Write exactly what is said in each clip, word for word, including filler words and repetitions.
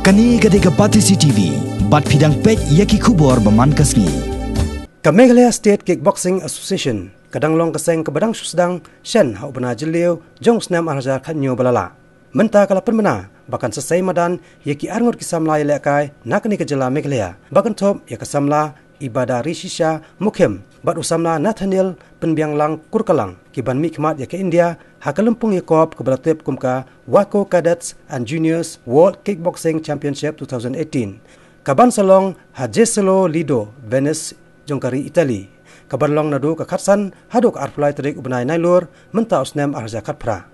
Kane ka dei ka Batesi T V, bad phi dang peit ïa ki khubor ba man ka sngi. Ka Meghalaya State Kickboxing Association ka dang long ka seng kaba dang shu sdang shen ha u bnai Jylliew jong u snem ar hajar khatñiew ba la lah. Mynta ka la pynbna ba kan sa sei madan ïa ki arngut ki samla ïalehkai na kane ka jylla Meghalaya, ba kynthup ïa ka samla i Bah Darishisha Mukhim bad u samla Nathaniel Pynbianglang Kurkalang, ki ban mihkhmat ïa ka India ha ka lympung ïakop kaba la tip kum ka WAKO Cadets and Juniors World Kickboxing Championship two thousand eighteen, ka ban sa long ha Jesolo Lido, Venice, jong ka ri Italy, ka ban long naduh ka khatsan haduh ka arphew lai tarik u bnai Nailur mynta u snem ar hajar khatphra.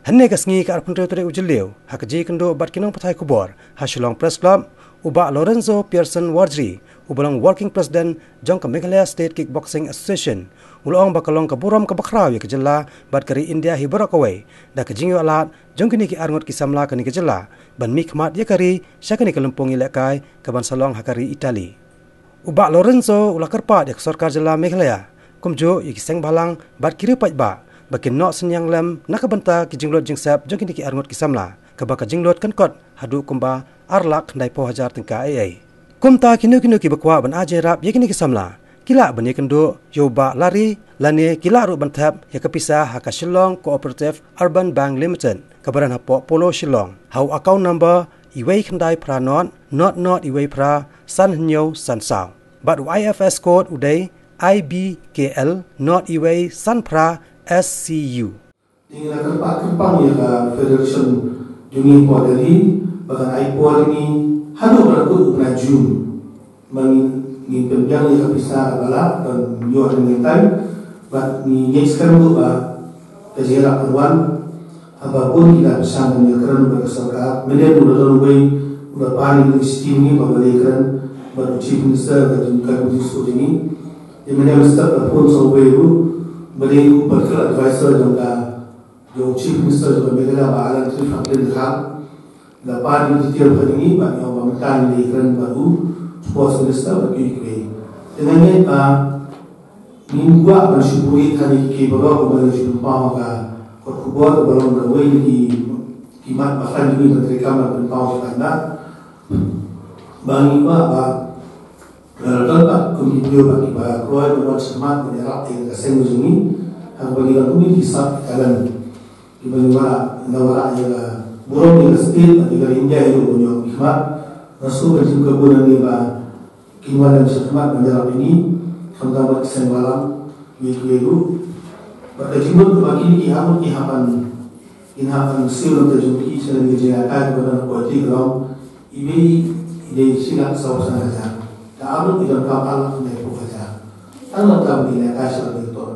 Hynne ka sngi, ka arphew hynriew tarik u Jylliew, ha ka jingïakynduh bad ki nongpathai khubor ha Shillong Press Club, u Bah Lorenzo Pearson Warjri, uba long Working President jong ka Meghalaya State Kickboxing Association, u la ong ba ka long ka burom kaba khraw ïa ka jylla bad ka ri India hi baroh kawei da ka jingïoh lad jong kine ki arngut ki samla kane ka jylla ban mihkhmat ïa ka ri sha kane ka lympung ïalehkai ka ban sa long ha ka ri Italy. U Bah Lorenzo u la kyrpad ïa ka sorkar jylla Meghalaya, kumjuh ïa ki seng bhalang bad ki riewpaidbah, ba kin noh synñiang lem na ka bynta ki jinglut jingsep jong kine ki arngut ki samla, kaba ka jinglut kan kot haduh kumba ar lak khyndai phew hajar tyngka eiei. Kumta kino kino kiba kwah ban ai jingïarap ïa kine ki samla, ki lah ban ïakynduh ïa u Bah Larry, lane ki lah ruh ban thep ïa ka pisa ha ka Shillong Cooperative Urban Bank Limited, kaba don hapoh Polo Shillong, ha u account number iwei khyndai phra nod, nod nod iwei phra, san hynñiew san saw. Bad u I F S code u dei I B K L nod iwei san phra S C U. Ngi la kyrpad kyrpang ïa ka federation jong ngi hapoh Delhi ba kan ai por ïa ngi haduh ba la kut u bnai June. Ba ngin, ngin pynbiang ïa ka pisa kaba lah ban ïoh ha nangtai. Bad ngi ngeit skhem ruh ba ka jingïarap kan wan. Haba bun ki la pyrshang ban ïakren bad ka sorkar, mynne u la don uwei u la pan ïa ka initiative ngi ba la ïakren bad u Chief Minister ka jong ka jong ka jong ngi. Ïa mynne mynstep la phone sa uwei ruh ba dei u political advisor jong ka jong u Chief Minister jong ka Meghalaya, Bah Alan Tree Franklin Lyngkha. La pan ïa ka detail ha ngi bad ngi ong ba mynta ngin ïakren bad u Sports Minister bad kiwei kiwei. Te nga ngeit ba ngin kwah ban shu buhrieh ha kine ki baroh kaba ngi shu pynpaw ha ka kot khubor kaba long kawei na ki, ki mat ba khlaiñ jong ngi ban treikam ban pynpaw sha ka mat. Ba ngi kwah ba la don pat kum ki briew ba kiba kloi ban wan shakhmat ban ïarap ïa ka seng jong ngi. Ha kaba ngi long kum ki sap talent. Kiba ngi wanrah, ngi wanrah ïa ka burom ïa ka state bad ïa ka India hi ruh ban ïoh khmat. Nga sngewbha ka jingkyrkhu na ngi ba kin wan lem shakhmat ban ïarap ïa ngi, khamtam bad ki seng bhalang, kiwei kiwei ruh. Bad ka jingmut ba kine ki arngut ki hap ban, kin hap ban siew na ka jong ki sha ka jingïalehkai kaba don hapoh ïa ka long iwei, i dei shi lak saw san hajar. Ka arngut ki donkam ar lak khyndai phew hajar. Tang long kaba ki ïalehkai sha ka jingïathuh.